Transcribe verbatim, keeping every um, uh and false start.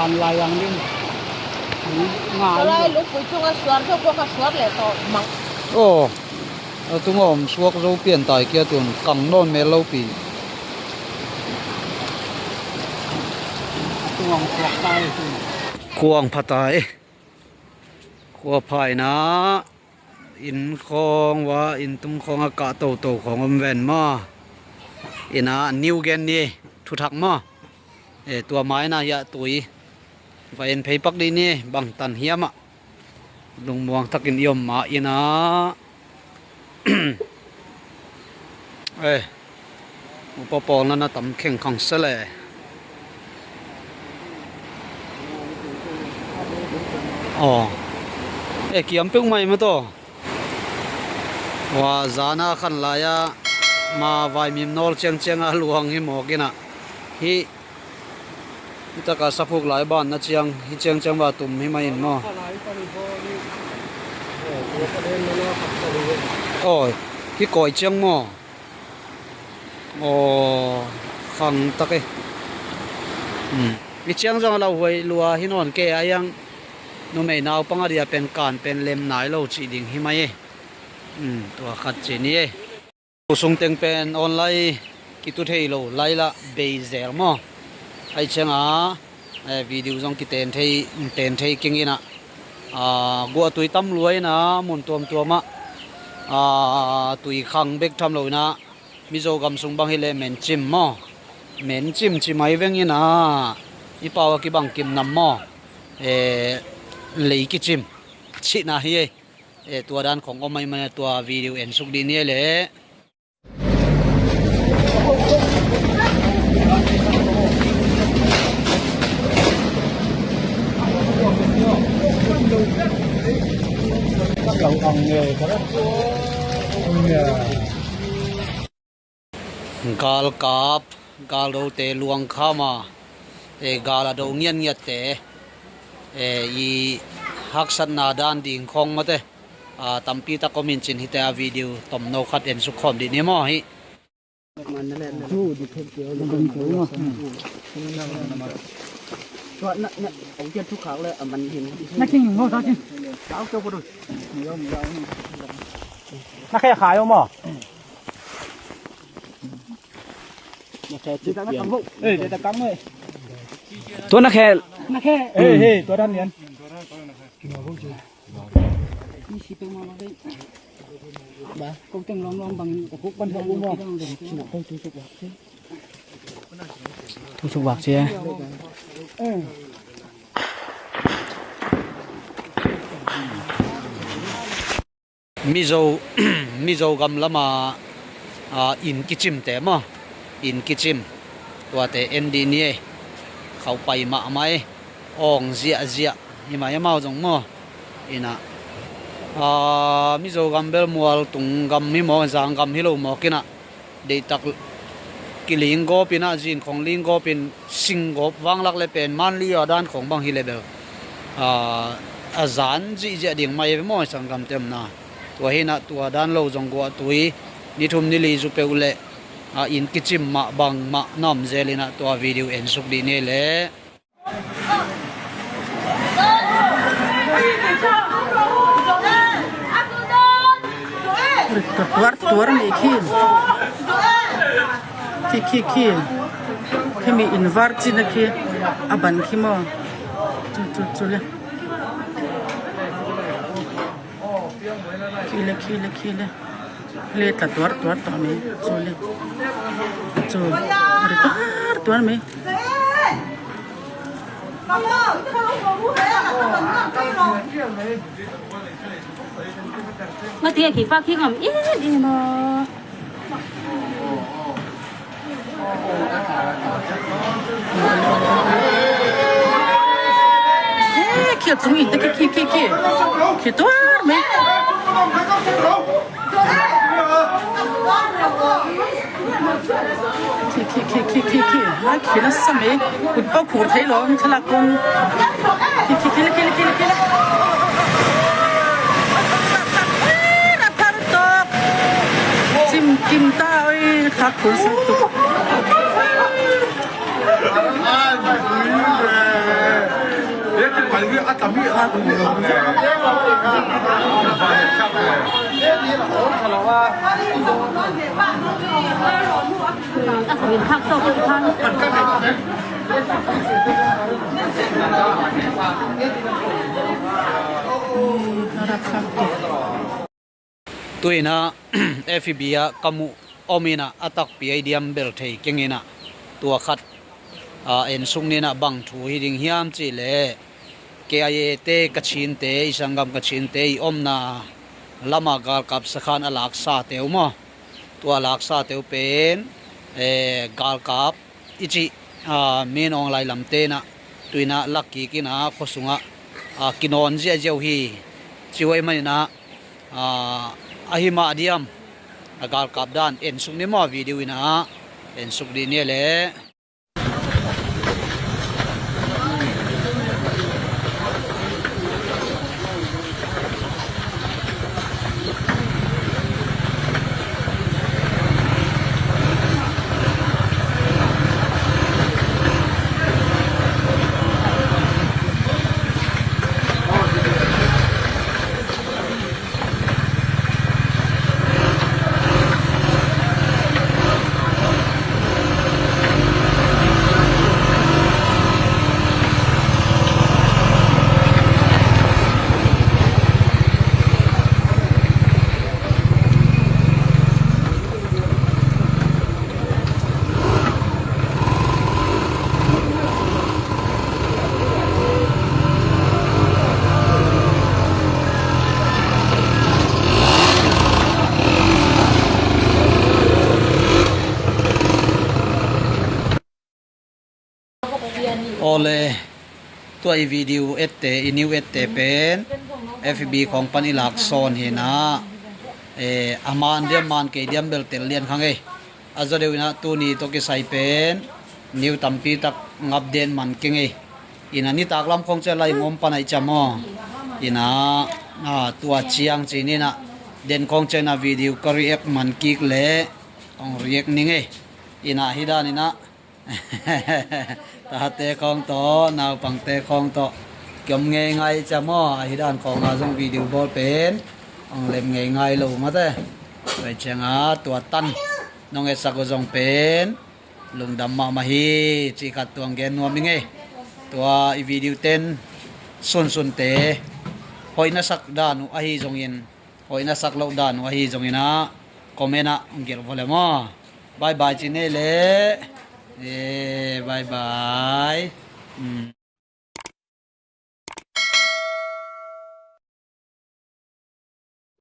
An lai ang ding. Ngai. Lai lupui chunga suar zo ko ka suar le to mang. Oh. A tunga om suak zo pian tai kia tun kang nawn mel lo pi. A tunga om suak tai tun. Kuang pha tai. Khua phaina inn khawng va inn tung khawng a kah toto khawng om ven maw? Ina new gen ni thuthak maw? E, tua maina hiah tui va en phei pak dih ni bangtan hiamah lungmuang thakin i om mah ina. Eh, upa pawlna na tam khengkhang se le. Aw. Eh, kiam peuh mai ma taw. Wa zana khan lai-a ma vaimim nawl ciangcianga luang hi mawk ina. Hi Hi taka saphuk lai ban na ciang hi ciangciang va tum hi mah in maw? Aw, hi kawi ciang maw? Aw, khang tak e. Hmm. Hi ciang zong a lauhuai lua hi nawn ke a iang numei naupang a dia pen kan pen lem nai lo cih ding hi mah e. Hmm, tua khat ci ni e. Tusung teng pen online kitu thei lo laila bei zel maw? Ai cianga, eh, video zong kiten thei, ten thei keng ina, ah, guahtui tam lua ina mun tuamtuama, ah, tui khang bek tham lo ina Mizo gam sung bang hi le mencim maw? Mencim ci mai veng ina i pau a kibang kim nam maw? Eh, lei kicim cihna hi ei. Eh, tua dan khong om mai mai tua video en suk dih ni ei le. Galkap, galdote luangkhama, eh, gal a do ngiatngiatte, eh, i haksatna dan ding khong mate, ah, tampi tak om in cin hite a video tomno khat en suk khawm dih ni maw hi. Na khe khai om maw? Tua na khe. Tua dan lian. Tusuk vak cia. Mizo, Mizo gam lama, ah, inn kicimte maw? Inn kicim tuate en dih ni ei. Khaupai mahmah ei. Awng ziahziah hi mah ei amau zong maw? Ina, ah, Mizo gam bel mual tung gam hi maw, zang gam hi lo mawk ina. Deihtak kiling gawp ina, zin khong ling gawp in sing gawp vanglak le pen manli a dan khong bang hi le bel, ah, a zan zihziah ding mai ve maw, sanggamte omna. Tua hi ina tua dan lo zong guahtui ni thum ni li zu peuh le, ah, inn kicim mah bang mah na om zel ina tua video en suk dih ni ei le. Tuar tuar ni khi. Khi khi khi. Khi mi invar cina khi. A ban khi maw? Cu cu cu le. Khi le khi le khi le. Le tla tuar tuar tuar mi. Cu le. Cu. Tuar tuar mi. Mati a kipak hi ngam i ding maw? He, khia chung in te khi khi khi khi. Khi tuar me. Khi khi khi khi khi khi. Hai khi na sa me. Kut pau khur thei lo, mi thalak kong. Khi khi khi khi khi khi. Cim kim ta oi, khak khur sa tuk. Tu-in ah F B ah ka muh om in ah, a takpi a i diam bel thei keng in ah, tua khat, aa, ensuk ni in ah. Bang thu hi ding hiam cih leh, K I A te, Kachinte, i sanggam Kachinte i omna lamah galkap sakhan a laksate uh maw? Tua laksate uh pen, ee, galkap i cih, aa, Min Aung Hlaing lamte in ah, tu-in ah lak kik in ah khua sungah, aa, kinawn ziahziah uh hi. Ci uh ahih manin ah, aa, ahi mah diam, a galkap dan ensuk ni maw, video in ah ensuk dih ni leh. Awle, tua i video ette, i new ette pen F B khawng pan i lak sawn hi in ah, ee, a man diam man kei diam bel tel lian kha ing ei. A zaw deuh in ah tuni tawh kisai pen new tampi tak ngap den man keng ei. In ah nitak lam khawng ciang lai ngawm pan ah i cih maw? In ah, aa, tua ciang ci ni in ah, den khawng ciang in ah video ka react man kik leh hong react ning ei. In ah hi dan in ah, tate khawng tawh, naupangte khawng tawh kiom ngeingai i cih maw? Ahi dan khawng ah zong video bawl pen hong lem ngeingai lo mate. Tua ciang ah tua tan nong etsak uh zong pen lungdam mahmah hi cih khat tuang gen nuam ing ei. Tua i video ten sunsunte hoih na sak dan uh ahi zongin, hoih na sak loh dan uh ahi zongin ah comment ah hong gelh vua leh maw? Bye bye ci ni leh. Ee, bye bye. Um.